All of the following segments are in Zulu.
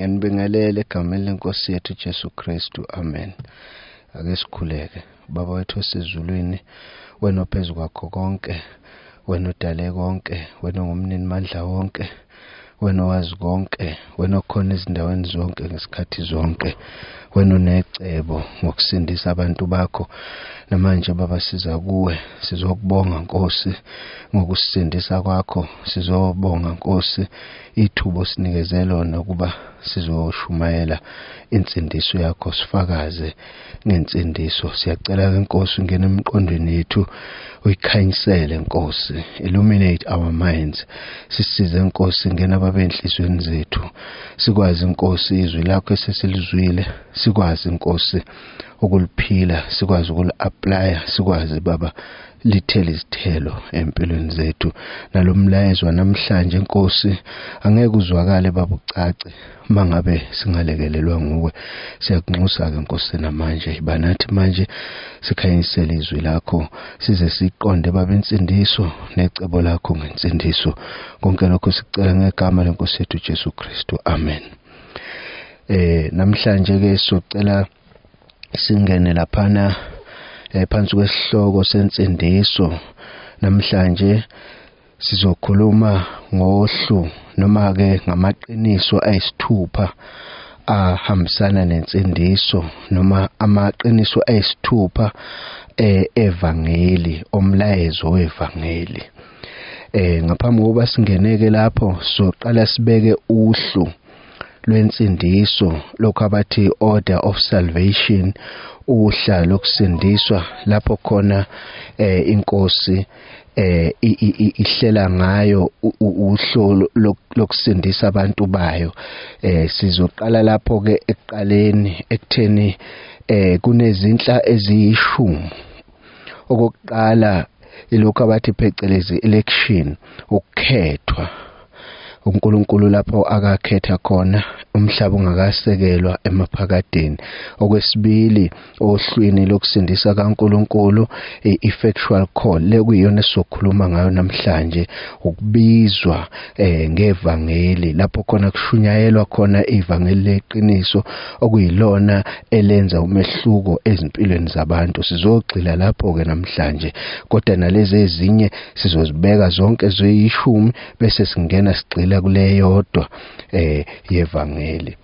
Ngiyanibingelela egameni lenkosi yethu Jesu Kristu. Amen. Ake sikhuleke. Baba wethu osezulwini, wena ophezu kwakho konke, wena odale konke, wena ongumnini mandla wonke, wena owazi konke, wena okhona ezindaweni zonke ngesikhathi zonke, wena onecebo ngokusindisa abantu bakho. Namanje Baba siza kuwe, sizokubonga Nkosi ngokusindisa kwakho, sizobonga Nkosi ithuba osinikeze lona ukuba sizoshumayela insindiso yakho, sifakaze ngensindiso. Siyacela ke Nkosi ungene emqondweni yethu, uyikhanyisele Nkosi, illuminate our minds, sisize Nkosi, ngena babe enhlizweni zethu, sikwazi Nkosi izwi lakho esesilizwile, sikwazi Nkosi ukuliphila, sikwazi ukuli-applya, sikwazi Baba lithele izithelo empilweni zethu. Nalomlayezo namhlanje Nkosi angeke uzwakale Baba ucace mangabe singalekelelwa nguwe. Siyakunxusa ke Nkosi namanje, iba nathi manje, sikhanyisele izwi lakho size siqonde Baba insindiso necebo lakho ngensindiso. Konke lokho sikucela ngegama lenkosi yethu Jesu Kristu, amen. Namhlanje ke socela singene laphana phansi kwesihloko sensindiso. Namhlanje sizokhuluma ngohlu noma ke ngamaqiniso ayisithupha ahambisana nensindiso, noma amaqiniso ayisithupha evangeli, omlayezo wevangeli. Ngaphambi kokuba singeneke lapho, soqala sibeke uhlu lwensindiso, lokho abathi order of salvation, uhla lokusindiswa, lapho khona inkosi ihlela ngayo uhlo lokusindisa abantu bayo. Sizoqala lapho ke ekuqaleni ekutheni kunezinhla eziyishumi. Okokuqala ilokho abathi phecelezi election, ukukhethwa. uNkulunkulu lapho akakhetha khona umhlaba ungakasekelwa emaphakadeni. Okwesibili ohlwini lokusindisa kaNkulunkulu, i-effectual call, le kuyiyona esizokhuluma ngayo namhlanje, ukubizwa ngevangeli, lapho khona kushunyayelwa khona ivangeli leqiniso okuyilona elenza umehluko ezimpilweni zabantu. Sizogxila lapho ke namhlanje, kodwa nalezi ezinye sizozibeka zonke zoyishumi bese singena sigxila kuleyodwa yevangeli.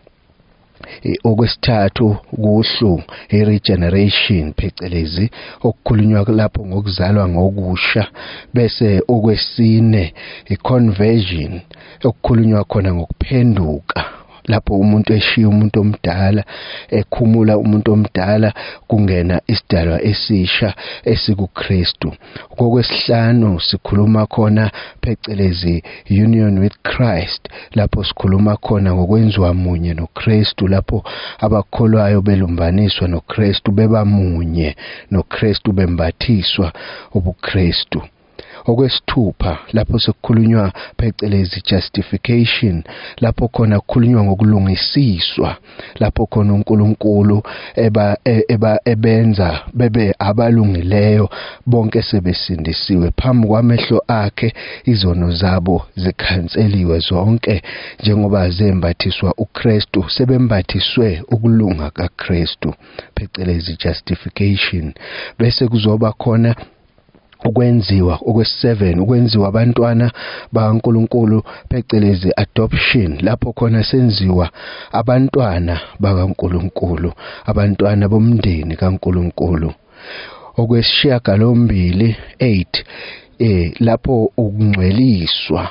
Okwesithathu kuhlu i-regeneration, phecelezi okukhulunywa lapho ngokuzalwa ngokusha. Bese okwesine i-conversion, okukhulunywa khona ngokuphenduka, lapho umuntu eshiya umuntu omdala, ekhumula umuntu omdala, kungena isidalwa esisha esikuKristu. Okwesihlanu sikhuluma khona phecelezi union with Christ, lapho sikhuluma khona ngokwenziwa munye noKristu, lapho abakholwayo belumbaniswa noKristu, beba munye noKristu, bembathiswa ubuKristu. Okwesithupha lapho sekukhulunywa phecelezi justification, lapho khona kukhulunywa ngokulungisiswa, lapho khona uNkulunkulu eba ebenza bebe abalungileyo bonke sebesindisiwe phambi kwamehlo akhe, izono zabo zikhanseliwe zonke njengoba zembathiswa uKristu, sebembathiswe ukulunga kaKristu, phecelezi justification. Bese kuzoba khona ukwenziwa okwesi-7, ukwenziwa abantwana bakaNkulunkulu, phecelezi adoption, lapho khona senziwa abantwana bakaNkulunkulu, abantwana bomndeni kaNkulunkulu. Okwesishiyagalombili 8, lapho ukungcweliswa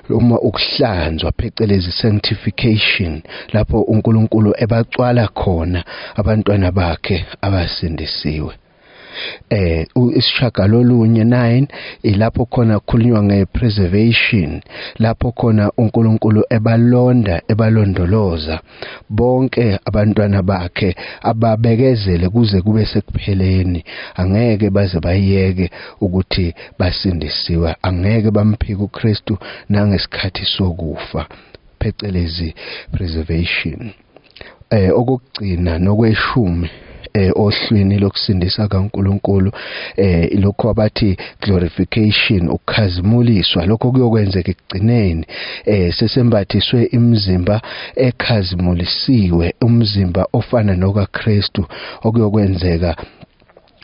uma ukuhlanzwa, phecelezi sanctification, lapho uNkulunkulu ebacwala khona abantwana bakhe abasindisiwe. Isishagalolunye 9, ilapho khona kukhulunywa ngepreservation, lapho khona uNkulunkulu ebalonda, ebalondoloza bonke abantwana bakhe ababekezele kuze kube sekupheleni. Angeke baze bayeke ukuthi basindisiwe, angeke bamphike uKristu nangesikhathi sokufa, phecelezi preservation. Okugcina nokweshumi, ohlwini lokusindisa kaNkuluNkulu, lokho abathi glorification, ukukhazimuliswa. Lokho kuyokwenzeka ekugcineni, sesembathiswe imizimba ekhazimulisiwe, umzimba ofana nokaKristu, okuyokwenzeka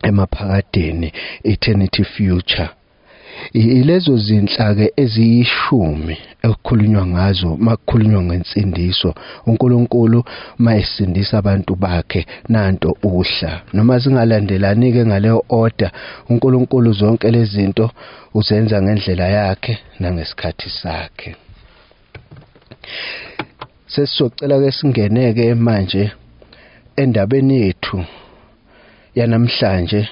emaphakadeni, eternity future. Ilezo zinhla-ke eziyishumi ekukhulunywa ngazo makukhulunywa ngensindiso. uNkulunkulu mayesindisa abantu bakhe, nanto uhla, noma zingalandelani-ke ngaleyo order, uNkulunkulu zonke lezi zinto uzenza ngendlela yakhe nangesikhathi sakhe. Sesizocela-ke singene-ke manje endabeni yethu yanamhlanje,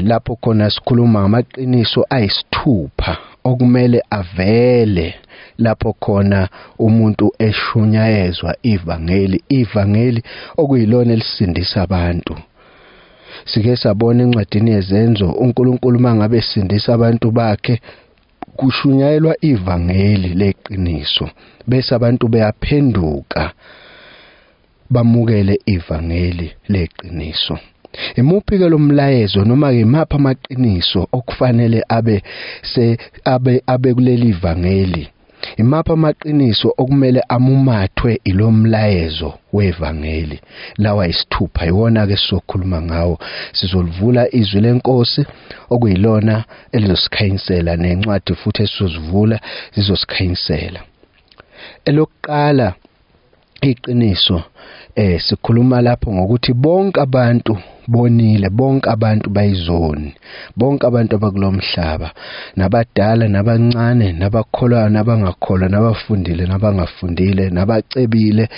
lapho khona sikhuluma ngamaqiniso ayisithupha okumele avele lapho khona umuntu eshunyayezwa ivangeli, ivangeli okuyilona elisindisa abantu. Sike sabona encwadini yeZenzo, uNkulunkulu mangabe esindisa abantu bakhe kushunyayelwa ivangeli leqiniso, bese abantu beyaphenduka bamukele ivangeli leqiniso. Imuphi ke lo mlayezo, noma ke imaphi amaqiniso okufanele abe abe kuleli vangeli? Imaphi amaqiniso okumele amumathwe ilomlayezo wevangeli? Lawa isithupha iwona ke sizokhuluma ngawo. Sizolivula izwi lenkosi okuyilona elizosikhanyisela, nencwadi futhi esizozivula zizosikhanyisela. Elokuqala iqiniso, sikhuluma lapho ngokuthi bonke abantu bonile, bonke abantu bayizoni, bonke abantu abakulomhlaba, nabadala nabancane, nabakholwayo nabangakholwa, nabafundile nabangafundile, nabacebile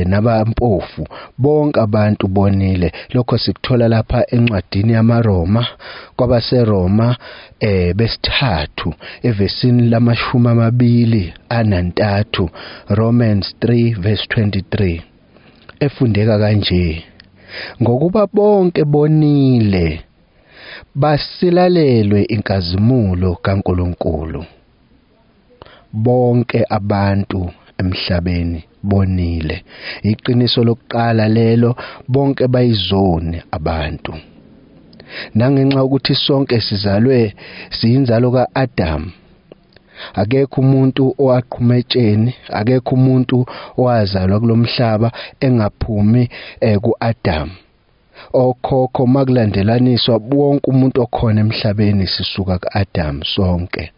nabampofu, bonke abantu bonile. Lokho sikuthola lapha encwadini yamaRoma, kwabaseRoma besithathu evesini lama-23, Romans 3 verse 23, efundeka kanje: ngokuba bonke bonile, basilalelwe inkazimulo kaNkuluNkulu. Bonke abantu emhlabeni bonile. Iqiniso lokuqala lelo, bonke bayizoni abantu. Nangenxa ukuthi sonke sizalwe siyinzalo kaAdam, akekho umuntu owaqhuma etsheni, akekho umuntu owazalwa kulomhlaba engaphumi kuAdam. Okhokho makulandelaniswa wonke umuntu okhona emhlabeni sisuka kuAdam sonke.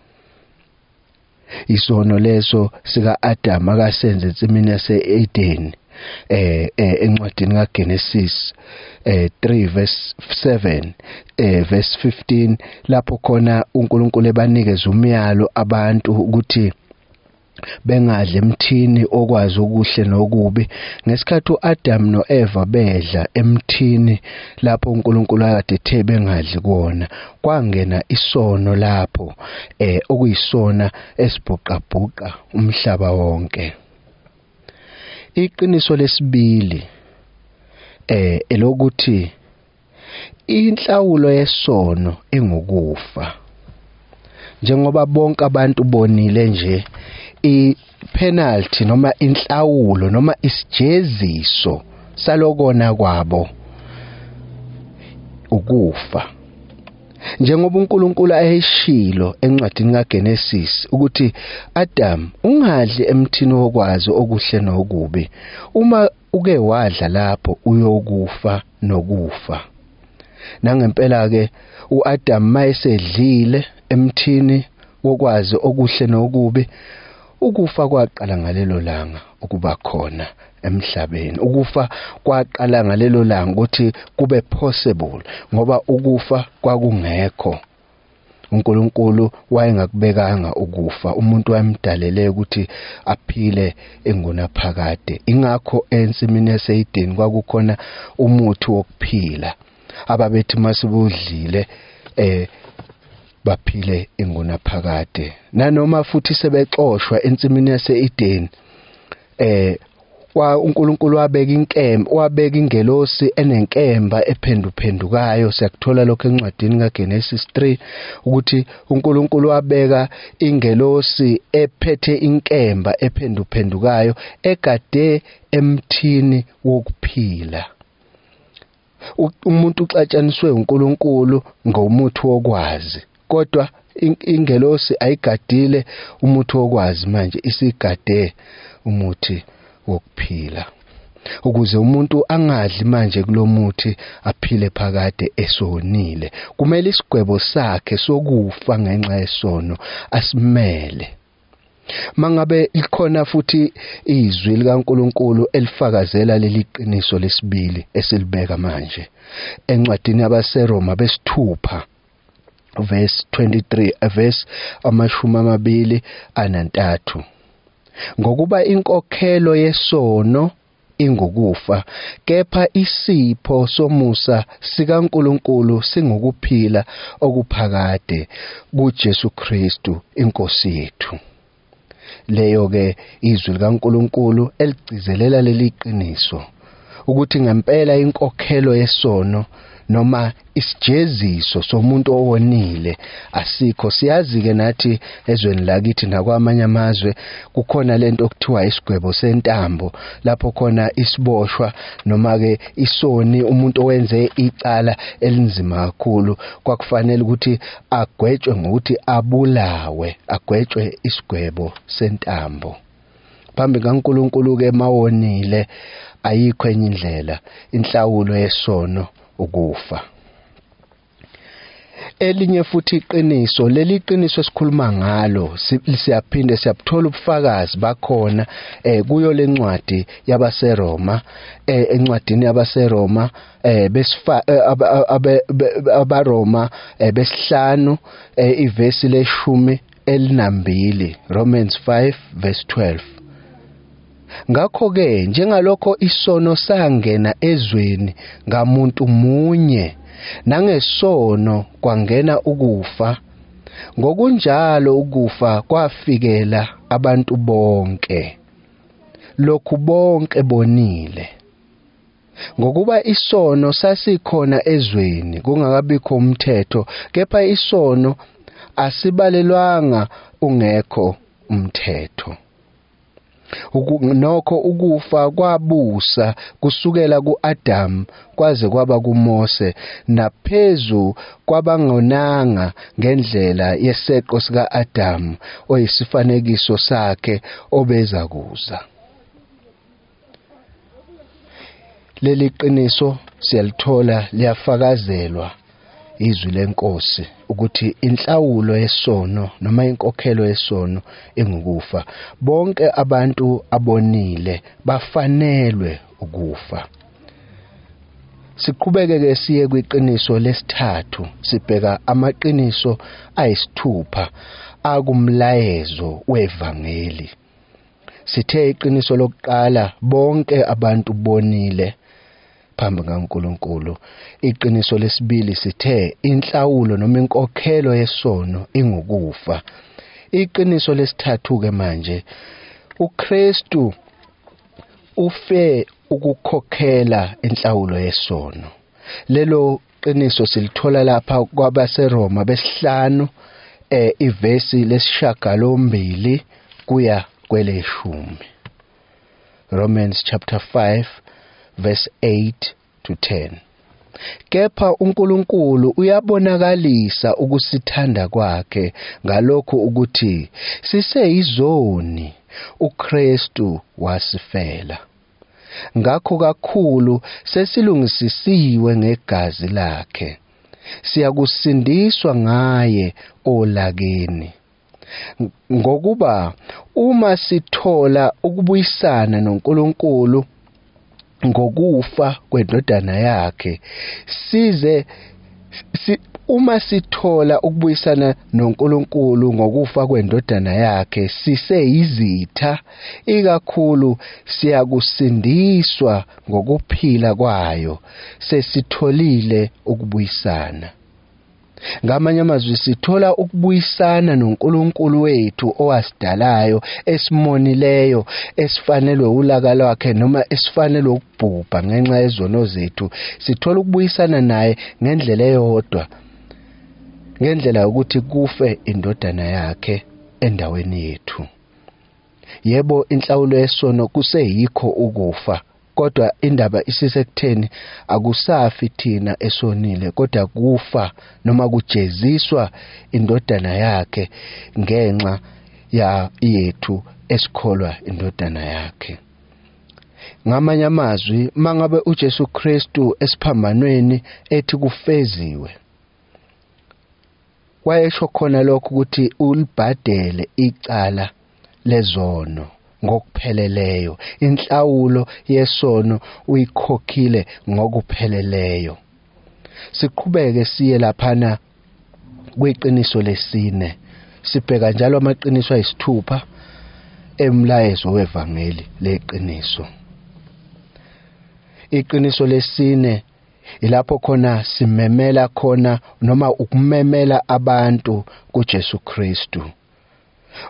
Isono leso sika Adam akasenze ensimini yase-Eden, encwadini kaGenesis 3 verse 7 verse 15, lapho khona uNkulunkulu ebanikeza umyalo abantu ukuthi bengadli emthini okwazi okuhle nokubi. Ngesikhathi uAdam noEva bedla emthini lapho uNkulunkulu akade ethe bengadli kuwona, kwangena isono lapho, okuyisona esibhuqabhuqa umhlaba wonke. Iqiniso lesibili elokuthi inhlawulo yesono ingukufa. Njengoba bonke abantu bonile nje, i-penalty noma inhlawulo noma isijeziso salokona kwabo ukufa. Njengoba uNkulunkulu ayeshilo encwadini kaGenesis ukuthi Adam ungadli emthini wokwazi okuhle nokubi, uma uke wadla lapho uyokufa nokufa. Nangempela ke uAdam mayesedlile emthini wokwazi okuhle nokubi, ukufa kwaqala ngalelo langa ukuba khona emhlabeni. Ukufa kwaqala ngalelo langa ukuthi kube possible, ngoba ukufa kwakungekho. uNkulunkulu wayengakubekanga ukufa, umuntu wayemdalele ukuthi aphile engunaphakade. Ingakho ensimini yaseEden kwakukhona umuthi wokuphila, ababethi masebudlile baphile engunaphakade. Nanoma futhi sebexoshwa ensimini yaseEden, uNkulunkulu wabeka inkemba, wabeka ingelosi enenkemba ephenduphendukayo. Siyakuthola lokho encwadini kaGenesis 3 ukuthi uNkulunkulu wabeka ingelosi ephethe inkemba ephenduphendukayo egade emthini wokuphila. Umuntu uxatshaniswe uNkulunkulu ngomuthi wokwazi, kodwa ingelosi ayigadile umuthi wokwazi, manje isigade umuthi wokuphila, ukuze umuntu angadli manje kulomuthi aphile phakade esonile. Kumele isigwebo sakhe sokufa ngenxa yesono asimele. Mangabe likhona futhi izwi likaNkuluNkulu elifakazela leli qiniso lesibili esilibeka manje encwadini yabaseRoma besithupha verse 23 verse 23, ngokuba inkokhelo yesono ingukufa, kepha isipho somusa sikaNkuluNkulu singukuphila okuphakade kuJesu Kristu inkosi yethu. Leyo ke izwi likaNkuluNkulu eligcizelela leli qiniso ukuthi ngempela inkokhelo yesono noma isijeziso somuntu owonile asikho. Siyazi ke nathi ezweni lakithi nakwamanye amazwe kukhona lento okuthiwa isigwebo sentambo, lapho khona isiboshwa noma ke isoni, umuntu owenze icala elinzima kakhulu, kwakufanele ukuthi agwetshwe ngokuthi abulawe, agwetshwe isigwebo sentambo. Phambi kaNkuluNkulu ke mawonile ayikho enye indlela, inhlawulo yesono ukufa. Elinye futhi iqiniso, leli qiniso esikhuluma ngalo siyaphinde siyabuthola ubufakazi bakhona kuyo lencwadi yabaseRoma, encwadini yabaseRoma abaRoma besihlanu ivesi le-12, Romans 5 verse 12. Ngakho ke njengalokho isono sangena ezweni ngamuntu munye, nangesono kwangena ukufa, ngokunjalo ukufa kwafikela abantu bonke, lokhu bonke bonile. Ngokuba isono sasikhona ezweni kungakabikho umthetho, kepha isono asibalelwanga ungekho umthetho. Nokho ukufa kwabusa kusukela kuAdam kwaze kwaba kuMose, naphezu kwabangonanga ngendlela yeseqo sikaAdam oyisifanekiso sakhe obeza kuza. Leli qiniso siyalithola liyafakazelwa izwi lenkosi ukuthi inhlawulo yesono noma inkokhelo yesono ingukufa. Bonke abantu abonile bafanelwe ukufa. Siqhubeke ke siye kwiqiniso lesithathu, sibheka amaqiniso ayisithupha akumlayezo wevangeli. Sithe iqiniso lokuqala, bonke abantu bonile phambi kaNkuluNkulu. Iqiniso lesibili sithe inhlawulo noma inkokhelo yesono ingukufa. Iqiniso lesithathu ke manje, uKristu ufe ukukhokhela inhlawulo yesono. Lelo qiniso silithola lapha kwabaseRoma besihlanu ivesi 8 kuya kweleshumi. Romans chapter 5 verse 8 to 10. Kepha uNkulunkulu uyabonakalisa ukusithanda kwakhe ngalokho ukuthi siseyizoni uKristu wasifela. Ngakho kakhulu sesilungisisiwe ngegazi lakhe, siyakusindiswa ngaye olakeni. Ngokuba uma sithola ukubuyisana noNkulunkulu ngokufa kwendodana yakhe, uma sithola ukubuyisana noNkulunkulu ngokufa kwendodana yakhe siseyizitha, ikakhulu siyakusindiswa ngokuphila kwayo sesitholile ukubuyisana. Ngamanye amazwi sithola ukubuyisana noNkulunkulu wethu owasidalayo, esimonileyo, esifanelwe ulaka lwakhe noma esifanelwe ukubhubha ngenxa yezono zethu. Sithola ukubuyisana naye ngendlela eyodwa, ngendlela yokuthi kufe indodana yakhe endaweni yethu. Yebo, inhlawulo yesono kuseyikho ukufa, kodwa indaba isisekutheni akusafi thina esonile, kodwa kufa noma kujeziswa indodana yakhe ngenxa yethu esikholwa indodana yakhe. Ngamanye amazwi, mangabe uJesu Kristu esiphambanweni ethi kufeziwe, wayesho khona lokho ukuthi ulibhadele icala lezono ngokupheleleyo. Inhlawulo yesono uyikhokhile ngokupheleleyo. Siqhubeke siye laphana kwiqiniso lesine. Sibheka njalo amaqiniso ayisithupha emlayezo wevangeli leqiniso. Iqiniso lesine ilapho khona simemela khona noma ukumemela abantu kuJesu Kristu,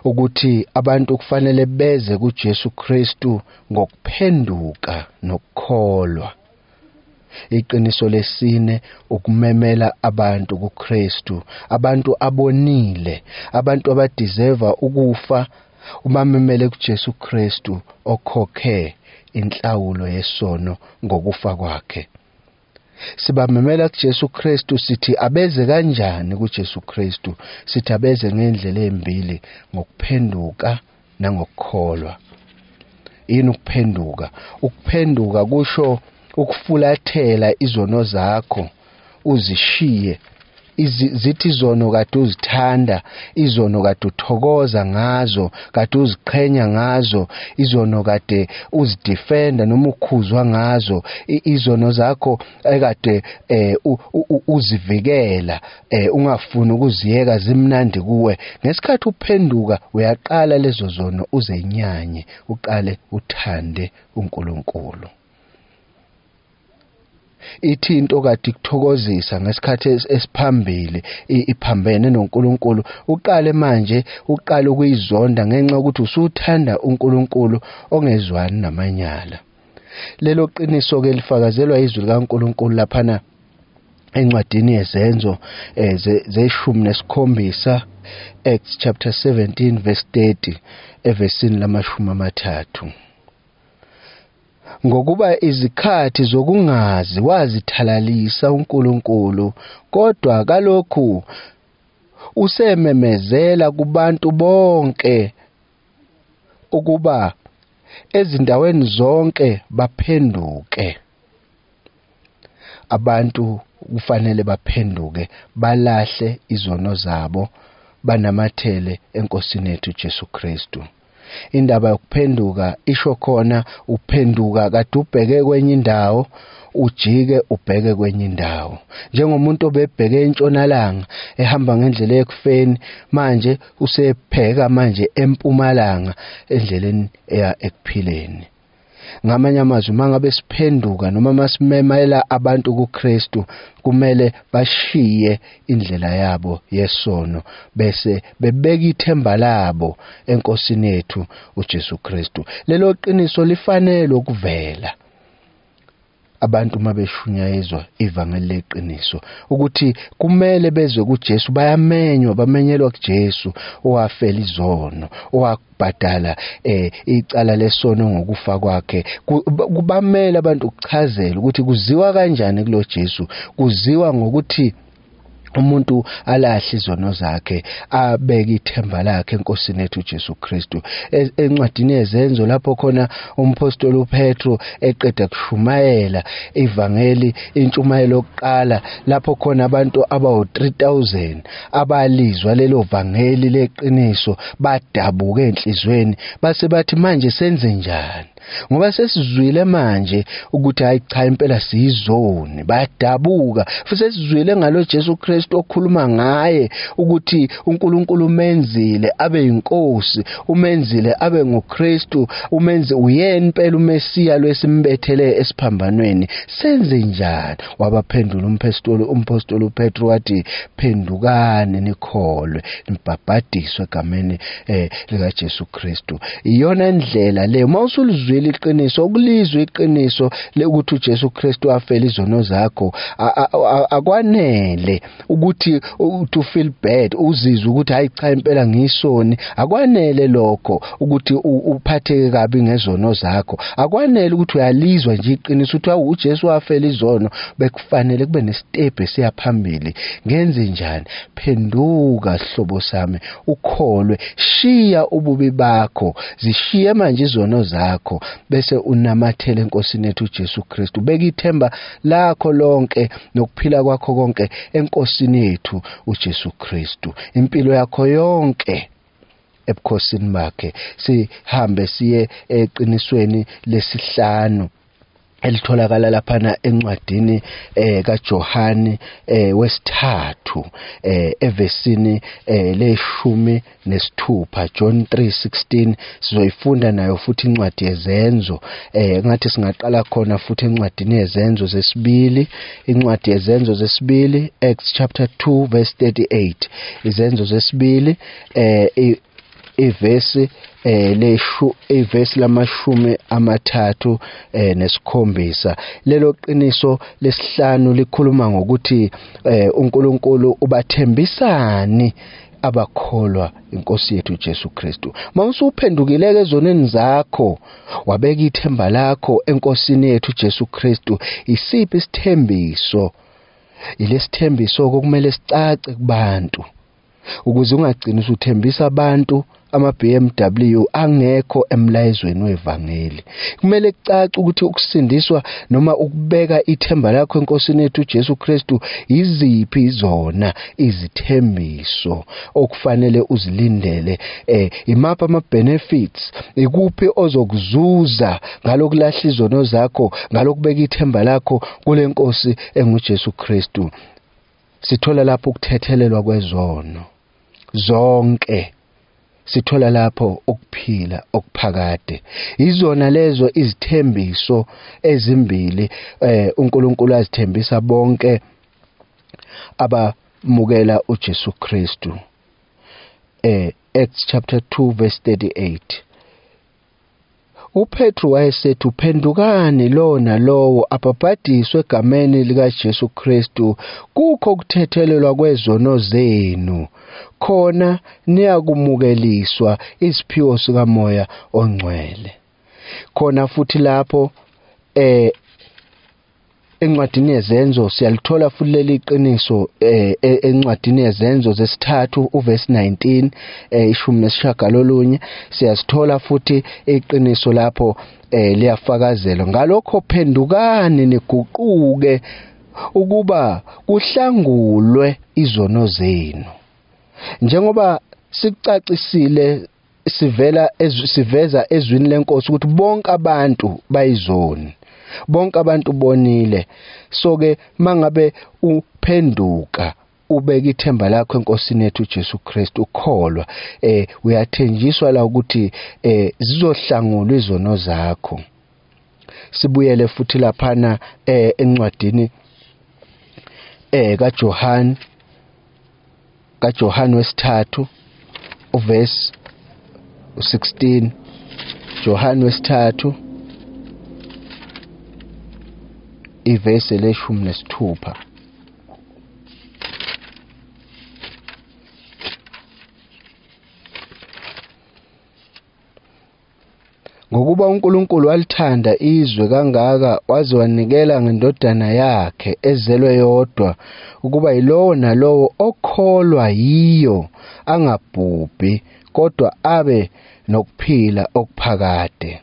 ukuthi abantu kufanele beze kuJesu Kristu ngokuphenduka nokukholwa. Iqiniso lesine ukumemela abantu kuKristu, abantu abonile, abantu abadeserve ukufa, ubamemele kuJesu Kristu okhokhe inhlawulo yesono ngokufa kwakhe. Sibamemela kuJesu Kristu, sithi abeze kanjani kuJesu Kristu? Sithi abeze ngendlela ezimbili, ngokuphenduka nangokukholwa. Yini ukuphenduka? Ukuphenduka kusho ukufulathela izono zakho uzishiye. Zithi izono kade uzithanda, izono kade uthokoza ngazo, kade uziqhenya ngazo, izono kade uzidefenda noma ukhuzwa ngazo, izono zakho ekade uzivikela, ungafuni ukuziyeka, zimnandi kuwe. Ngesikhathi uphenduka uyaqala lezo zono uzenyanye, uqale uthande uNkulunkulu. Ithi into kade ikuthokozisa ngesikhathi esiphambili iphambene noNkulunkulu, uqale manje uqale ukuyizonda ngenxa yokuthi usuthanda uNkulunkulu ongezwani namanyala. Lelo qiniso ke lifakazelwa izwi likaNkulunkulu laphana encwadini yeZenzo ze-17, Acts chapter 17 verse 30, evesini lama-30. Ngokuba izikhathi zokungazi wazithalalisa uNkulunkulu, kodwa kalokhu usememezela kubantu bonke ukuba ezindaweni zonke baphenduke. Abantu kufanele baphenduke, balahle izono zabo, banamathele eNkosini yethu Jesu Kristu. Indaba yokuphenduka isho khona uphenduka kade ubheke kwenye indawo, ujike ubheke kwenye indawo. Njengomuntu obebheke entshonalanga ehamba ngendlela ekufeni, manje usepheka manje empumalanga endleleni eya ekuphileni. Ngamanye amazwi, mangabe siphenduka noma masimemela abantu kuKristu, kumele bashiye indlela yabo yesono bese bebeka ithemba labo eNkosini yethu uJesu Kristu. Lelo qiniso lifanele ukuvela abantu mabeshunyayezwa ivangeli leqiniso, ukuthi kumele bezwe kuJesu. Bayamenywa, bamenyelwa kuJesu owafela izono, owabhadala icala lesono ngokufa kwakhe. Kubamela abantu ukuchazela ukuthi kuziwa kanjani kulo Jesu. Kuziwa ngokuthi umuntu alahle izono zakhe, abeke ithemba lakhe eNkosini yethu uJesu Kristu. Encwadini yeZenzo lapho khona umpostoli uPetro eqeda kushumayela ivangeli, intshumayelo yokuqala, lapho khona abantu abawu-3000 abalizwa lelo vangeli leqiniso badabuka enhlizweni, base bathi manje senze njani? Ngoba sesizwile manje ukuthi hayi cha impela siyizoni, bayadabuka. Futhi sesizwile ngalo Jesu Kristu okhuluma ngaye ukuthi uNkulunkulu umenzile abe yinkosi, umenzile abe nguKristu, umenze uyena impela uMesiya lwesimbethele esiphambanweni. Senze njani? Wabaphendula umpostoli uPetru wathi, phendukani nikholwe, nibhabhadiswe egameni lika Jesu Kristu. Iyona indlela le. Uma usulizwile iqiniso, ukulizwa iqiniso ukuthi uJesu Kristu afela izono zakho, akwanele ukuthi to feel bad, uzizwe ukuthi hayi cha impela ngiyisoni. Akwanele lokho ukuthi uphatheke kabi ngezono zakho. Akwanele ukuthi uyalizwa nje iqiniso ukuthi hawu uJesu wafela izono. Bekufanele kube nesitebhe siya phambili. Ngenze njani? Phenduka sihlobo sami, ukholwe, shiya ububi bakho, zishiye manje izono zakho, bese unamathele eNkosini yethu uJesu Kristu. Beka ithemba lakho lonke nokuphila kwakho konke eNkosini yethu uJesu Kristu. Impilo yakho yonke ebukhosini bakhe. Sihambe siye eqinisweni lesihlanu elitholakala laphana encwadini kaJohani wesithathu evesini le-16, John 3:16. Sizoyifunda nayo futhi incwadi yezenzo. Ngathi singaqala khona futhi encwadini yezenzo zesibili, incwadi yezenzo zesibili, Acts chapter 2 verse 38. Izenzo zesibili ivesi ivesi la-37. Lelo qiniso lesihlanu likhuluma ngokuthi uNkulunkulu ubathembisani abakholwa inkosi yethu Jesu Kristu. Mawusuphendukile ezoneni zakho, wabeka ithemba lakho enkosini yethu Jesu Kristu, isiphi isithembiso? Ilesithembiso okumele sicace kubantu, ukuze ungagcini usuthembisa abantu ama BMW angekho emlayezweni wevangeli. Kumele kucace ukuthi ukusindiswa noma ukubeka ithemba lakho enkosini yethu Jesu Kristu, iziphi zona izithembiso okufanele uzilindele, imaphi ama benefits, ikuphi ozokuzuza ngalokulahla izono zakho, ngalokubeka ithemba lakho kule Nkosi enguJesu Kristu. Sithola lapho ukuthethelelwa kwezono zonke, sithola lapho ukuphila okuphakade. Izona lezo izithembiso ezimbili uNkulunkulu azithembisa bonke abamukela uJesu Kristu. Acts chapter 2 verse 38. uPetru wayesethi, phendukani lo nalowo abhabhadiswe egameni likaJesu Kristu kukho ukuthethelelwa kwezono zenu, khona niyakumukeliswa isiphiwo sikaMoya oNgcwele. Khona futhi lapho encwadini yezenzo siyalithola futhi leli qiniso, encwadini yezenzo zesithathu uverse 19, 19, siyasithola futhi iqiniso lapho liyafakazelwa. Ngalokho phendukani niguquke ukuba kuhlangulwe izono zenu. Njengoba sikucacisile siveza ezwini lenkosi ukuthi bonke abantu bayizoni, bonke abantu bonile. So ke mangabe uphenduka ubeka ithemba lakho enkosini yethu Jesu Kristu, ukholwa, uyathenjiswa la ukuthi zizohlangulwa izono zakho. Sibuyele futhi laphana encwadini kaJohn wesithathu uverse 16. John wesithathu ivesi le-16. Ngokuba uNkulunkulu walithanda izwe kangaka, waze wanikela ngendodana yakhe ezelwe yodwa, ukuba yilowo nalowo okholwa yiyo angabhubhi, kodwa abe nokuphila okuphakade.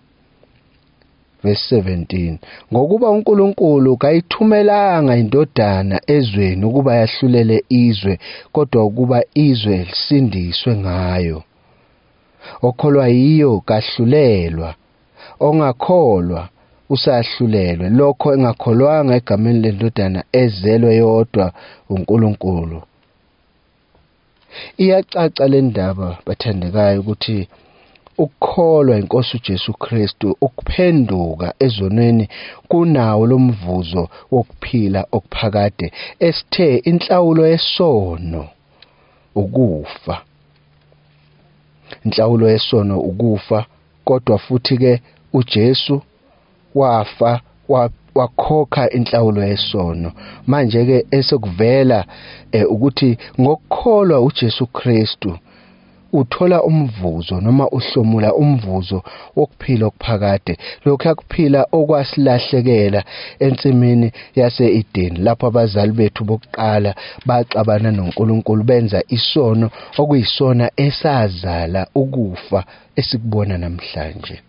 Verse 17. Ngokuba uNkulunkulu kayithumelanga indodana ezweni ukuba yahlulele izwe, kodwa ukuba izwe lisindiswe ngayo. Okholwa yiyo kahlulelwa, Ongakholwa usahlulelwe, lokho engakholwanga egameni lendodana ezelwe yodwa uNkulunkulu. Iyacaca le ndaba, bathandekayo, ukuthi ukukholwa inkosi uJesu Kristu, ukuphenduka ezonweni kunawo lomvuzo wokuphila okuphakade, esithe inhlawulo yesono ukufa. Inhlawulo yesono ukufa, kodwa futhi ke uJesu wafa wakhokha inhlawulo yesono. Manje ke esekuvela ukuthi ngokukholwa uJesu Kristu uthola umvuzo noma uhlomula umvuzo wokuphila okuphakade, lokhu akuphila okwasilahlekela ensimini yase-Edeni, lapho abazali bethu bokuqala baxabana noNkulunkulu benza isono okuyisona esazala ukufa esikubona namhlanje.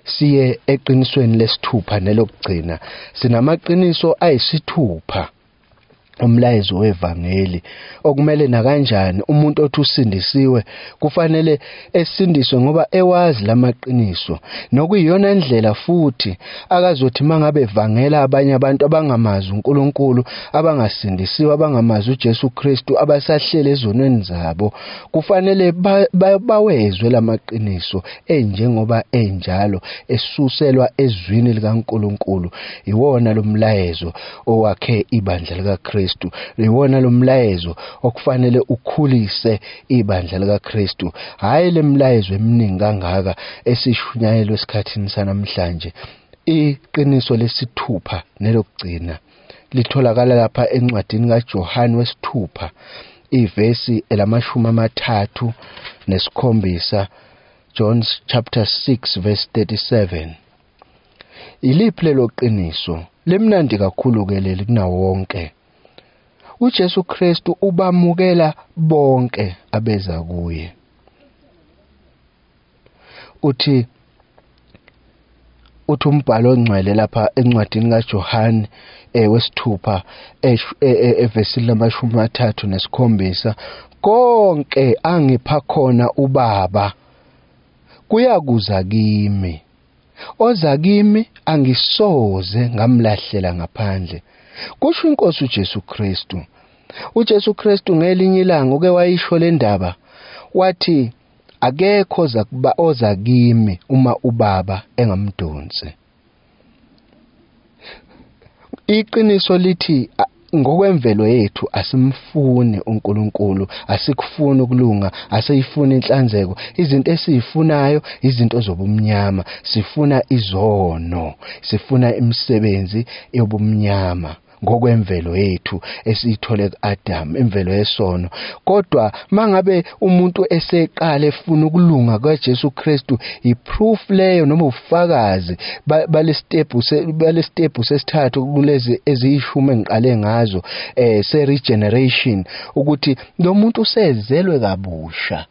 Siye eqinisweni lesithupha nelokugcina. Sinamaqiniso ayisithupha umlayezo wevangeli okumele nakanjani umuntu othi usindisiwe kufanele esindiswe ngoba ewazi lamaqiniso, nokuyiyona ndlela futhi akazothi mangabe evangela abanye abantu abangamazi uNkulunkulu, abangasindisiwe, abangamazi uJesu Kristu, abasahlele ezonweni zabo, kufanele bawezwe lamaqiniso enjengoba enjalo esuselwa ezwini likaNkulunkulu. Iwona lomlayezo owakhe ibandla likaKristu, iwona lomlayezo okufanele ukhulise ibandla likaKristu, hhayi lemlayezo eminingi kangaka esishunyayelwe esikhathini sanamhlanje. Iqiniso lesithupha nelokugcina litholakala lapha encwadini kaJohane wesithupha, ivesi 37, John chapter 6 verse 37. Iliphi lelo qiniso? Limnandi kakhulu ke leli kunawo wonke. uJesu Kristu ubamukela bonke abeza kuye. Uthi umbhalo ongcwele lapha encwadini kaJohane wesithupha evesini 37, konke angipha khona uBaba kuyakuza kimi, oza kimi angisoze ngamlahlela ngaphandle, kusho inkosi uJesu Kristu. uJesu Kristu ngelinye ilanga uke wayisho le ndaba, wathi akekho oza kimi uma uBaba engamdonsi. Iqiniso lithi ngokwemvelo yethu asimfuni uNkulunkulu, asikufuni ukulunga, asiyifuni inhlanzeko. Izinto esizifunayo izinto zobumnyama, sifuna izono, sifuna imisebenzi yobumnyama ngokwemvelo yethu esiyithole kuAdam, imvelo yesono. Kodwa mangabe umuntu eseqala efuna ukulunga kaJesu Kristu, iproof leyo noma ubufakazi bale step sesithathu kulezi eziyishumi engiqale ngazo se regeneration, ukuthi lo muntu usezelwe kabusha.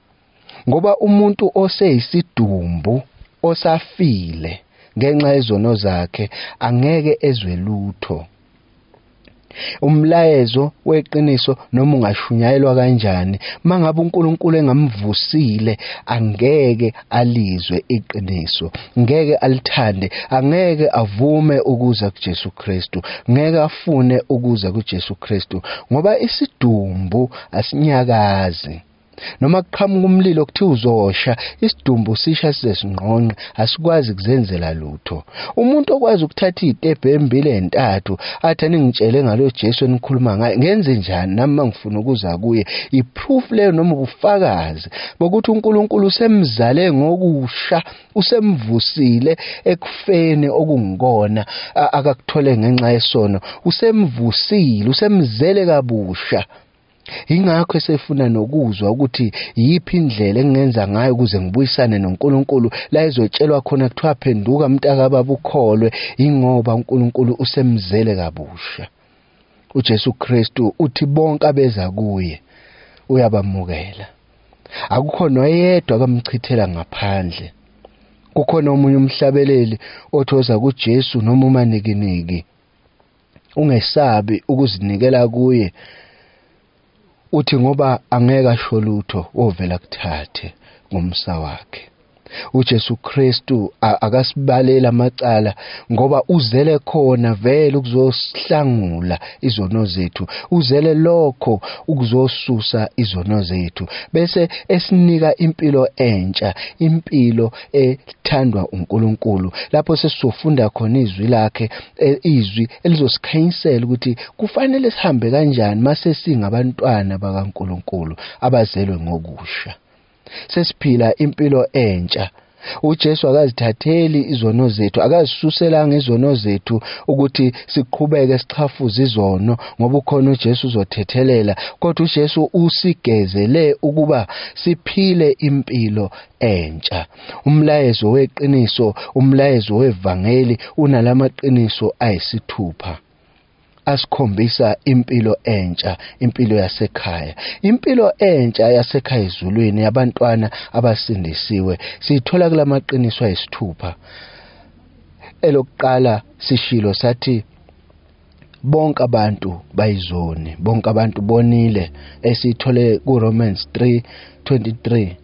Ngoba umuntu oseyisidumbu osafile ngenxa yezono zakhe angeke ezwe lutho. Umlayezo weqiniso noma ungashunyayelwa kanjani, mangabe uNkulunkulu engamvusile angeke alizwe iqiniso, ngeke alithande, angeke avume ukuza kuJesu Kristu, ngeke afune ukuza kuJesu Kristu, ngoba isidumbu asinyakazi. Noma kuqhamuka umlilo kuthiwa uzosha, isidumbu sisha size sinqonqe, asikwazi kuzenzela lutho. Umuntu okwazi ukuthatha iy'tebhu embili ey'ntathu athi aningitshele ngalo Jesu enikhuluma ngaye, ngenze njani nami mangifuna ukuza kuye? I-proof leyo noma ubufakazi bokuthi uNkulunkulu usemzale ngokusha, usemvusile ekufeni okungikona akakuthole ngenxa yesono, usemvusile, usemzele kabusha. Ingakho esefuna nokuzwa ukuthi yiphi indlela engingenza ngayo ukuze ngibuyisane noNkulunkulu, la ezotshelwa khona kuthiwa phenduka mntakababa ukholwe, ingoba uNkulunkulu usemzele kabusha. uJesu Kristu uthi bonke abeza kuye uyabamukela, akukho noyedwa akamchithela ngaphandle. Kukhona omunye umhlabeleli othi oza kuJesu noma umanikiniki, ungesabi ukuzinikela kuye, uthi ngoba angeke asho lutho, wovela kuthathe ngomsa wakhe. uJesu Kristu akasibalela amacala ngoba uzele khona vele ukuzosihlangula izono zethu, uzele lokho ukuzosusa izono zethu, bese esinika impilo entsha, impilo ethandwa uNkulunkulu, lapho sesizofunda khona izwi lakhe, izwi elizosikhanyisela ukuthi kufanele sihambe kanjani mase singabantwana bakaNkulunkulu abazelwe ngokusha. Sesiphila impilo entsha. uJesu akazithatheli izono zethu, akazisuselanga izono zethu ukuthi siqhubeke sichafuze izono, ngoba ukhona uJesu uzothethelela, kodwa uJesu usigezele ukuba siphile impilo entsha. Umlayezo weqiniso, umlayezo wevangeli unalamaqiniso ayisithupha asikhombisa impilo entsha, impilo yasekhaya, impilo entsha yasekhaya ezulwini yabantwana abasindisiwe. Sithola kulamaqiniso ayisithupha. Elokuqala sishilo sathi bonke abantu bayizoni, bonke abantu bonile, esithole kuRomans 3:23.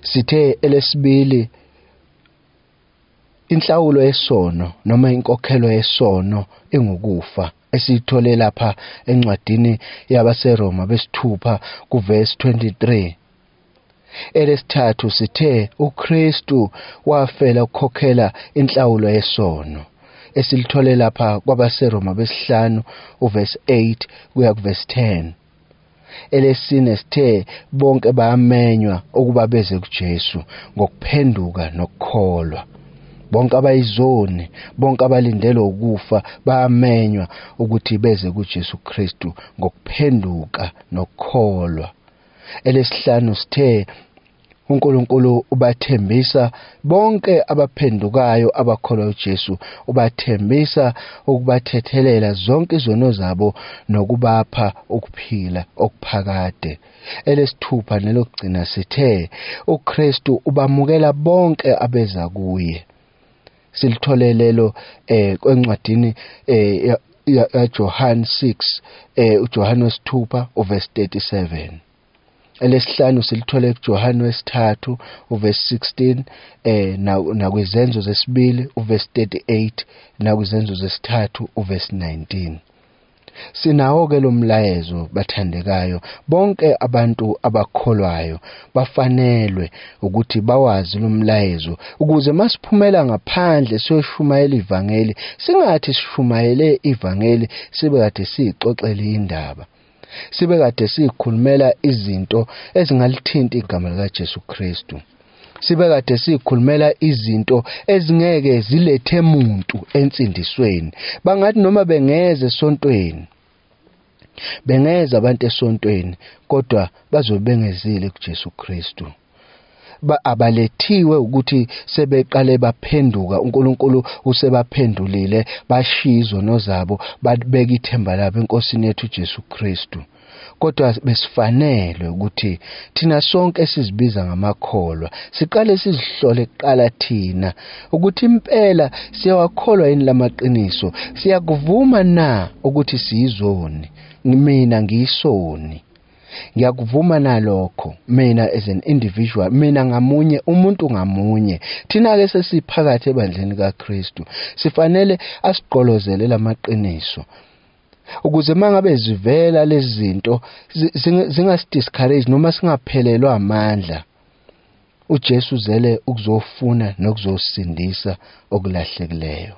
Sithe elesibili, inhlawulo yesono noma inkokhelo yesono ingukufa, esiyithole lapha encwadini yabaseRoma besithupha kuverse 23. Elesithathu sithe uKristu wafela ukukhokhela inhlawulo yesono, esilithole lapha kwabaseRoma besihlanu uverse 8 kuya kuverse 10. Elesine sithe bonke bayamenywa ukuba beze kuJesu ngokuphenduka nokukholwa. Bonke abayizoni, bonke abalindele ukufa bayamenywa ukuthi beze kuJesu Kristu ngokuphenduka nokukholwa. Elesihlanu sithe uNkulunkulu ubathembisa bonke abaphendukayo abakholwa uJesu, ubathembisa ukubathethelela zonke izono zabo nokubapha ukuphila okuphakade. Elesithupha nelokugcina sithe uKristu ubamukela bonke abeza kuye. Silithole lelo encwadini yaJohn 6, uJohn wesithupha uverse 37. Elesihlanu silithole kuJohn wesithathu uverse 16, nakwizenzo zesibili uverse 38, nakwizenzo zesithathu uverse 19. Sinawo ke lo mlayezo bathandekayo, bonke abantu abakholwayo bafanelwe ukuthi bawazi lo mlayezo, ukuze masiphumela ngaphandle siyoshumayela ivangeli, singathi sishumayele ivangeli sibe kade sixoxele indaba, sibe kade sikhulumela izinto ezingalithinta igama likaJesu Kristu, sibe kade sikhulumela izinto ezingeke zilethe muntu ensindisweni. Bangathi noma bengeze esontweni, bengeze abantu esontweni, kodwa bazobe bengezile kuJesu Kristu. Abalethiwe ukuthi sebeqale baphenduka, uNkulunkulu usebaphendulile, bashiya izono zabo, babeka ithemba labo eNkosini yethu uJesu Kristu. Kodwa besifanele ukuthi thina sonke sizibiza ngamakholwa siqale sizihlole kuqala thina ukuthi impela siyawakholwa yini lamaqiniso, siyakuvuma na ukuthi siyizoni. Mina ngiyisoni, ngiyakuvuma nalokho, mina as an individual, mina ngamunye, umuntu ngamunye. Thina ke sesiphakathi ebandleni kaKristu sifanele asigqolozele lamaqiniso, ukuze mangabe zivela lezi zinto zingasidiscourage noma singaphelelwa amandla. uJesu uzele ukuzofuna nokuzosindisa okulahlekileyo.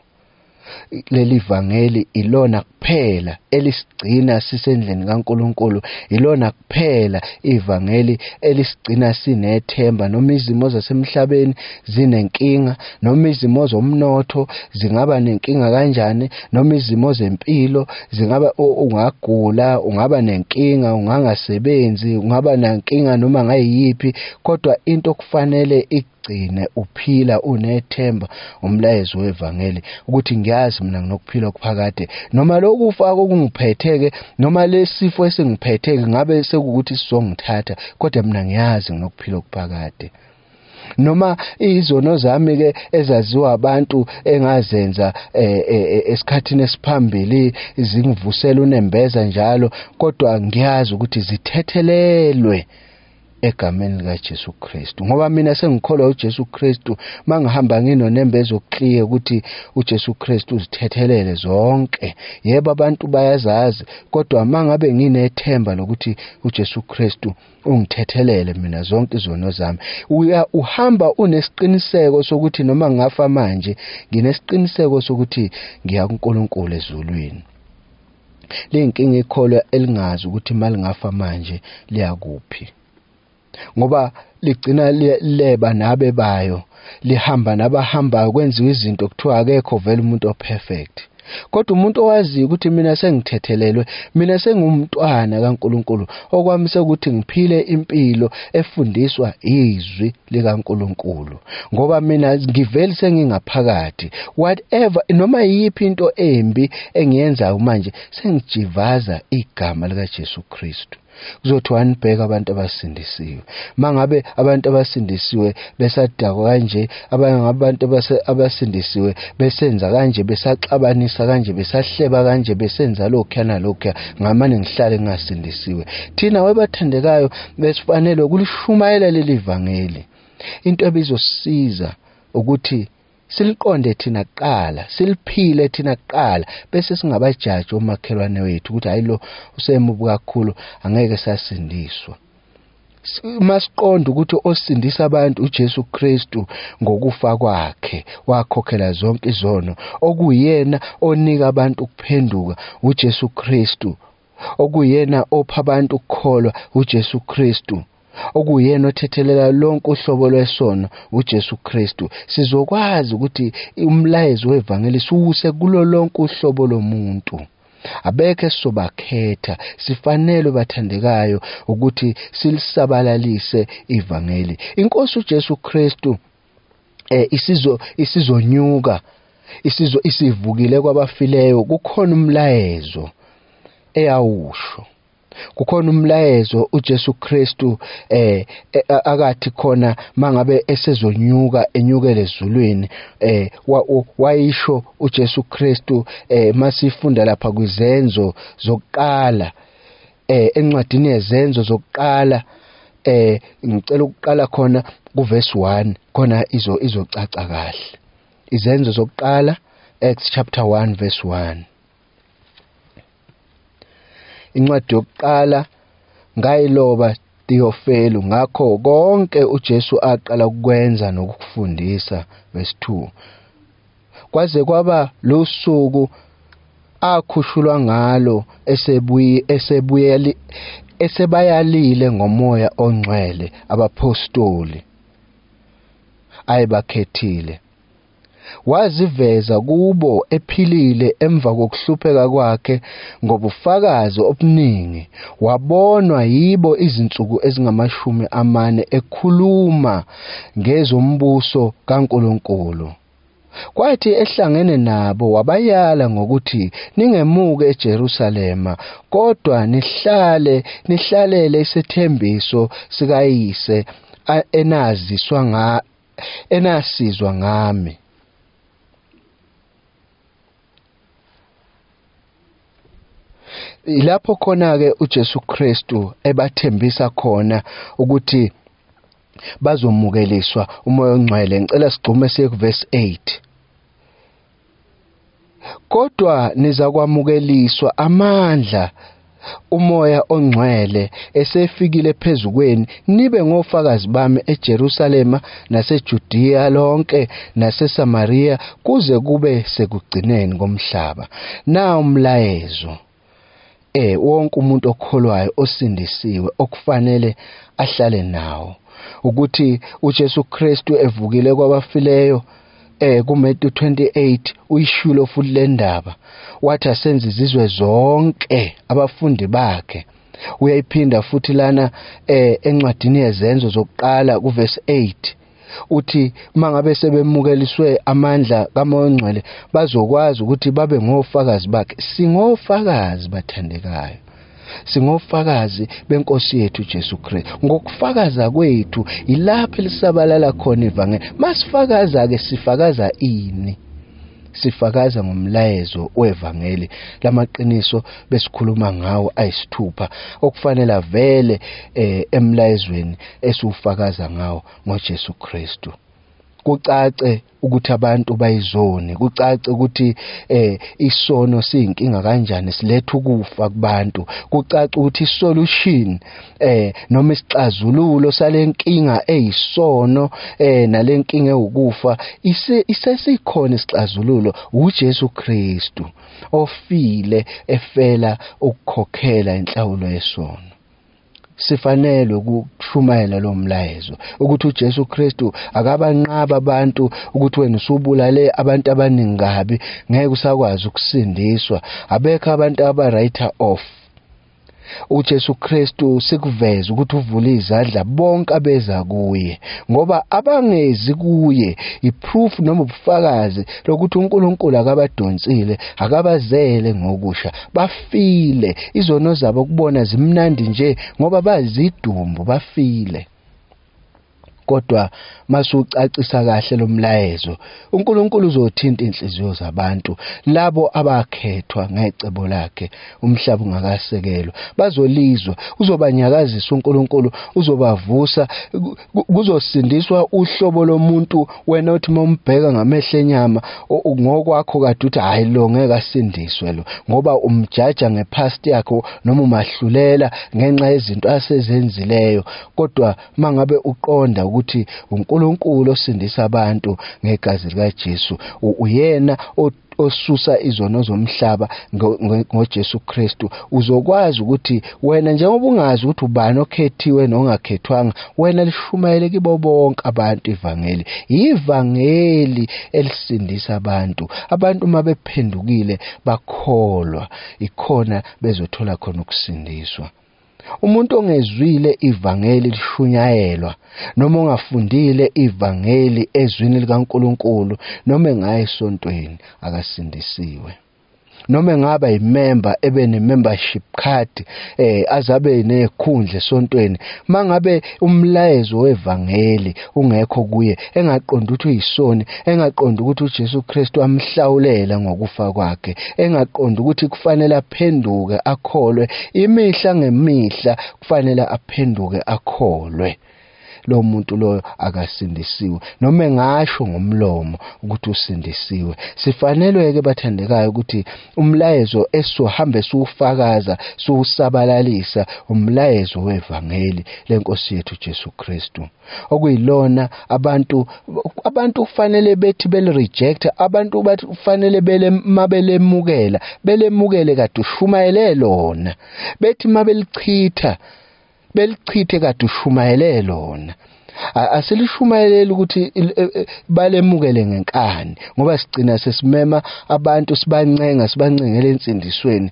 Leli vangeli ilona kuphela elisigcina sisendlini kaNkulunkulu, ilona kuphela ivangeli elisigcina sinethemba, noma izimo zasemhlabeni zinenkinga, noma izimo zomnotho zingaba nenkinga kanjani, noma izimo zempilo zingaba, ungagula, ungaba nenkinga, ungangasebenzi, ungaba nenkinga noma ngayiphi, kodwa into okufanele igcine uphila unethemba umlayezo wevangeli, ukuthi ngiyazi mina nginokuphila okuphakade, noma lokufa okungiphetheke, noma lesifo esingiphetheke ngabe sekukuthi sizongithatha, kodwa mina ngiyazi nginokuphila okuphakade. Noma izono zami ke ezaziwa abantu engazenza esikhathini esiphambili zingivusela unembeza njalo, kodwa ngiyazi ukuthi zithethelelwe egameni likaJesu Kristu. Ngoba mina sengikholwa uJesu Kristu, mangihamba nginonembeza okuclear ukuthi uJesu Kristu uzithethelele zonke. Yebo, abantu bayazazi, kodwa mangabe nginethemba lokuthi uJesu Kristu ungithethelele mina zonke izono zami, uya uhamba unesiqiniseko sokuthi noma ngafa manje nginesiqiniseko sokuthi ngiya kuNkulunkulu ezulwini. Lenkinga ikholwa elingazi ukuthi malingafa manje liyakuphi, ngoba ligcina leba nabe bayo, lihamba nabahambayo, kwenziwa izinto kuthiwa akekho vele umuntu operfect. Kodwa umuntu owaziyo ukuthi mina sengithethelelwe, mina sengumntwana kaNkuluNkulu, okwami sekuthi ngiphile impilo efundiswa izwi likaNkuluNkulu, ngoba mina ngivele sengingaphakathi. Whatever, noma yiphi into embi engiyenzayo manje, sengijivaza igama likaJesu Kristu. Kuzothiwa nibheke abantu abasindisiwe. Mangabe abantu abasindisiwe besadakwa kanje, abanye abantu abasindisiwe besenza kanje, besaxabanisa kanje, besahleba kanje, besenza lokhuya nalokhuya, ngamane ngihlale ngingasindisiwe. Thina webathandekayo besifanele ukulishumayela leli vangeli. Into ebizosisiza ukuthi siliqonde thina kuqala, siliphile thina kuqala, bese singabajaji omakhelwane wethu ukuthi hayi lo usemubi kakhulu, angeke sasindiswa. Masiqonde ukuthi osindisa abantu uJesu Kristu ngokufa kwakhe wakhokhela zonke izono, okuyena onika abantu ukuphenduka uJesu Kristu, okuyena opha abantu ukukholwa uJesu Kristu, okuyena othethelela lonke uhlobo lwesono uJesu Kristu. Sizokwazi ukuthi umlayezo wevangeli siwuse kulo lonke uhlobo lomuntu. Abekho esisobakhetha, sifanele bathandekayo ukuthi silisabalalise ivangeli. Inkosi uJesu Kristu isizonyuka, isivukile kwabafileyo. Kukhona umlayezo eyawusho, kukhona umlayezo uJesu Kristu akathi khona mangabe esezonyuka enyukele ezulwini, wayisho uJesu Kristu. Masifunda lapha kwizenzo zokuqala, encwadini yezenzo zokuqala, ngicela ukuqala khona kuverse 1 khona izocaca kahle. Izenzo zokuqala, Acts chapter 1 verse 1. Incwadi yokuqala ngayiloba Theophilo, ngakho konke uJesu aqala ukwenza nokufundisa, verse 2, kwaze kwaba lusuku akhushulwa ngalo esebayalile ngomoya ongcwele abapostoli ayebakhethile. Waziveza kubo ephilile emva kokuhlupheka kwakhe ngobufakazi obuningi, wabonwa yibo izinsuku ezingama-40 ekhuluma ngezombuso kaNkulunkulu. Kwathi ehlangene nabo wabayala ngokuthi, ningemuke eJerusalema, kodwa nihlalele isethembiso sikaYise enasizwa ngami. Ilapho khona ke uJesu Kristu ebathembisa khona ukuthi bazomukeliswa uMoya oNgcwele. Ngicela sigxume siye kuverse 8. Kodwa nizakwamukeliswa amandla uMoya oNgcwele esefikile phezu kwenu, nibe ngofakazi bami eJerusalema naseJudiya lonke naseSamaria kuze kube sekugcineni komhlaba. Na umlayezo wonke umuntu okholwayo osindisiwe okufanele ahlale nawo, ukuthi uJesu Kristu evukile kwabafileyo. kuMatthew 28 uyishilo futhi le ndaba, wathi asenze izizwe zonke abafundi bakhe. Uyayiphinda futhi lana encwadini yezenzo zokuqala kuverse 8, uthi mangabe sebemukeliswe amandla kaMoya oNgcwele bazokwazi ukuthi babe ngofakazi bakhe. Singofakazi bathandekayo, singofakazi benkosi yethu Jesu Kristu. Ngokufakaza kwethu ilapho elisabalala khona ivangeli. Masifakaza ke sifakaza ini? Sifakaza ngomlayezo wevangeli lamaqiniso besikhuluma ngawo ayisithupha okufanele avele emlayezweni esiwufakaza ngawo ngoJesu Kristu. Kucace ukuthi abantu bayizoni, kucace ukuthi isono siyinkinga kanjani, siletha ukufa kubantu, kucace ukuthi isolution noma isixazululo salenkinga eyisono nalenkinga ewukufa isesikhona isixazululo uJesu Kristu ofile efela ukukhokhela inhlawulo yesono. Sifanele ukushumayela lo mlayezo ukuthi uJesu Kristu akabanqaba abantu ukuthi wena usubulale abantu abaningi kabi, ngeke usakwazi ukusindiswa, abekho abantu aba writer off. uJesu Kristu sikuveza ukuthi uvula izandla bonke abeza kuye, ngoba abangezi kuye iproof noma ubufakazi lokuthi uNkulunkulu akabadonsile, akabazele ngokusha, bafile. Izono zabo kubona zimnandi nje ngoba bazidumbu, bafile. Kodwa masucacisa kahle lo mlayezo, uNkulunkulu uzothinta inhliziyo zabantu labo abakhethwa ngecebo lakhe umhlaba ungakasekelwa. Bazolizwa, uzobanyakazisa uNkulunkulu, uzobavusa, kuzosindiswa uhlobo lomuntu wena othi mombheka ngamehlo enyama ngokwakho kade uthi hayi lo ngeke asindiswe lo, ngoba umjaja ngepast yakho noma umahlulela ngenxa yezinto asezenzileyo. Kodwa mangabe uqonda ukuthi uNkulunkulu osindisa abantu ngegazi likaJesu, uyena osusa izono zomhlaba ngoJesu Kristu, uzokwazi ukuthi wena njengoba ungazi ukuthi ubani okhethiwe nongakhethwanga, wena lishumayele kibo bonke abantu ivangeli. Ivangeli elisindisa abantu. Abantu uma bephendukile bakholwa, ikhona bezothola khona ukusindiswa. Umuntu ongezwile ivangeli lishunyayelwa noma ongafundile ivangeli ezwini likaNkulunkulu noma engaye esontweni akasindisiwe. Noma engaba imember ebe ne-membership card azabe nekhundla esontweni, mangabe umlayezo wevangeli ungekho kuye, engaqondi ukuthi uyisoni, engaqondi ukuthi uJesu Kristu amhlawulela ngokufa kwakhe, engaqondi ukuthi kufanele aphenduke akholwe imihla ngemihla, kufanele aphenduke akholwe, lo muntu loyo akasindisiwe noma engasho ngomlomo ukuthi usindisiwe. Sifanelwe ke bathandekayo ukuthi umlayezo esizohambe siwufakaza siwusabalalisa umlayezo wevangeli lenkosi yethu Jesu Kristu, okuyilona abantu kufanele bethi beli reject, abantu bathi kufanele mabelemukela, belemukele kade ushumayele lona, bethi mabelichitha belichithe kade ushumayele lona. Asilishumayeleli ukuthi balemukele ngenkani, ngoba sigcina sesimema abantu sibancenga sibancengele ensindisweni.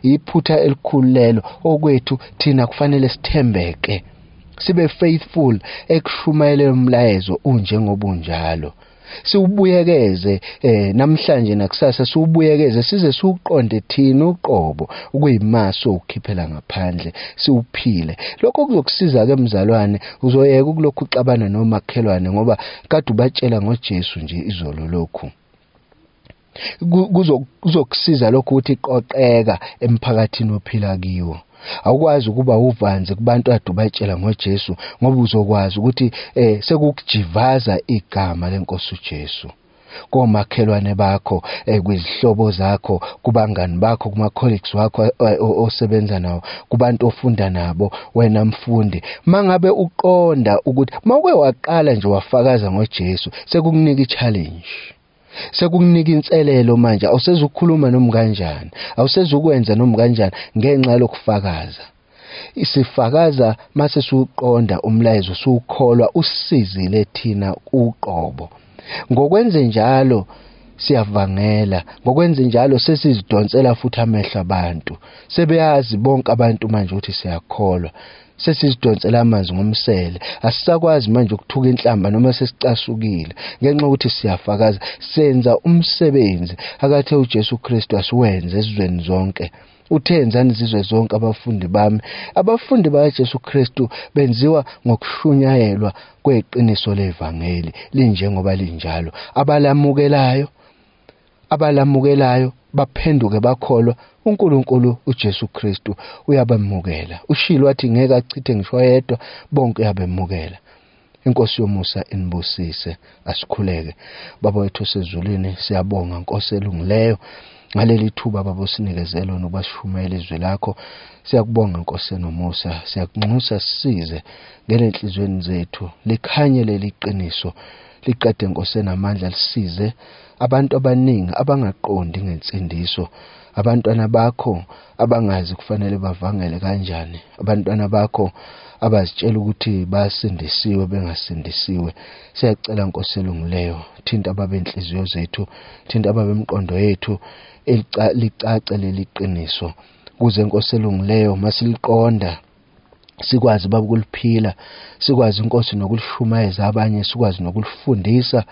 Iphutha elikhulu lelo. Okwethu thina kufanele sithembeke, sibe faithful ekushumayeleni umlayezo unjengoba unjalo, siwubuyekeze namhlanje nakusasa, siwubuyekeze size siwuqonde thina uqobo ukuyimaso ukukhiphela ngaphandle, siwuphile. Lokho kuzokusiza ke mzalwane, uzoyeka ukulokhu uxabana nomakhelwane ngoba kade ubatshela ngoJesu nje izolo. Lokhu kuzokusiza lokhu ukuthi iqoqeka emphakathini ophila kiwo. Awukwazi ukuba uvanze kubantu ade ubatshela ngoJesu, ngoba uzokwazi ukuthi sekukujivaza igama lenkosi uJesu komakhelwane bakho, kwizihlobo zakho, kubangani bakho, kuma colleagues wakho osebenza nawo, kubantu ofunda nabo. Wena mfundi, mangabe uqonda ukuthi mawuke waqala nje wafakaza ngoJesu, sekukunika i-challenge, sekukunika inselelo manje. Awusezukukhuluma noma kanjani, awusezukwenza noma kanjani ngenxa lokufakaza. Isifakaza mase siwuqonda umlayezo, siwukholwa, usizile thina uqobo. Ngokwenze njalo siyavangela, ngokwenze njalo sesizidonsela futhi amehlo abantu. Sebeyazi bonke abantu manje ukuthi siyakholwa, sesizidonsela amanzi ngomsele. Asisakwazi manje ukuthuka inhlamba noma sesicasukile ngenxa yokuthi siyafakaza, senza umsebenzi akathe uJesu Kristu asiwenze ezizweni zonke. Uthe enzani izizwe zonke abafundi bami. Abafundi bakaJesu Kristu benziwa ngokushunyayelwa kweqiniso levangeli linjengoba linjalo. Abalamukelayo Abalamukelayo baphenduke bakholwa uNkulunkulu uJesu Kristu uyabamukela. Ushilo wathi ngeke achithe ngisho yedwa, bonke uyabemukela. Inkosi yomusa inibusise. Asikhuleke. Baba wethu osezulwini, siyabonga Nkosi elungileyo ngaleli thuba baba osinikezele nokuba sishumayele izwi lakho. Siyakubonga Nkosi enomusa, siyakunxusa sisize ngenenhlizweni zethu, likhanye leli qiniso, liqede Nkosi enamandla, lisize abantu abaningi abangaqondi ngensindiso, abantwana bakho abangazi kufanele bavangele kanjani, abantwana bakho abazitshela ukuthi basindisiwe bengasindisiwe. Siyacela Nkosi elungileyo, thinta ababenhliziyo zethu, thinta ababemqondo yethu, licace leli qiniso, kuze Nkosi elungileyo masiliqonda sikwazi baba ukuliphila, sikwazi Nkosi nokulishumayeza abanye, sikwazi nokulifundisa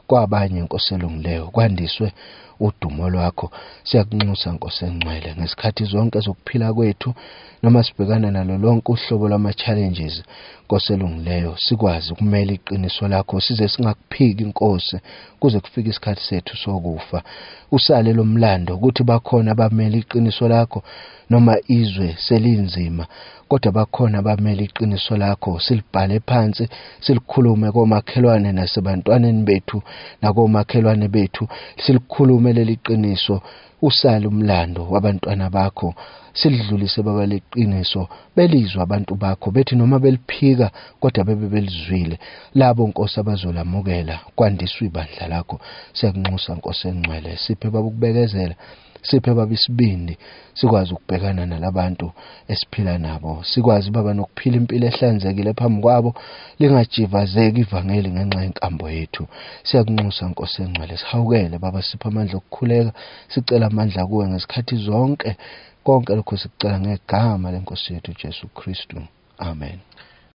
kwabanye Nkosi elungileyo, kwandiswe udumo lwakho. Siyakunxusa Nkosi engcwele ngesikhathi zonke zokuphila kwethu, noma sibhekana nalo lonke uhlobo lwama-challenges Nkosi elungileyo, sikwazi ukumela iqiniso lakho, size singakuphiki Nkosi kuze kufike isikhathi sethu sokufa. Usale lo mlando ukuthi bakhona abamela iqiniso lakho, noma izwe selinzima, kodwa bakhona abamela iqiniso lakho. Silibhale phansi, silikhulume komakhelwane nasebantwaneni bethu nakomakhelwane bethu, silikhulume leli qiniso. Usale umlando wabantwana bakho, silidlulise baba leqiniso, belizwa abantu bakho, bethi noma beliphika kodwa bebe belizwile. Labo Nkosi abazolamukela, kwandiswe ibandla lakho. Siyakunxusa Nkosi engcwele, siphe baba ukubekezela, siphe baba isibindi, sikwazi ukubhekana nalabantu esiphila nabo, sikwazi baba nokuphila impilo ehlanzekile phambi kwabo, lingajivazeki ivangeli ngenxa yenkambo yethu. Siyakunxusa Nkosi engcwele, sihawukele baba, siphe amandla okukhuleka, sicela amandla kuwe ngesikhathi zonke. Konke lokho sikucela ngegama lenkosi yethu Jesu Kristu, amen.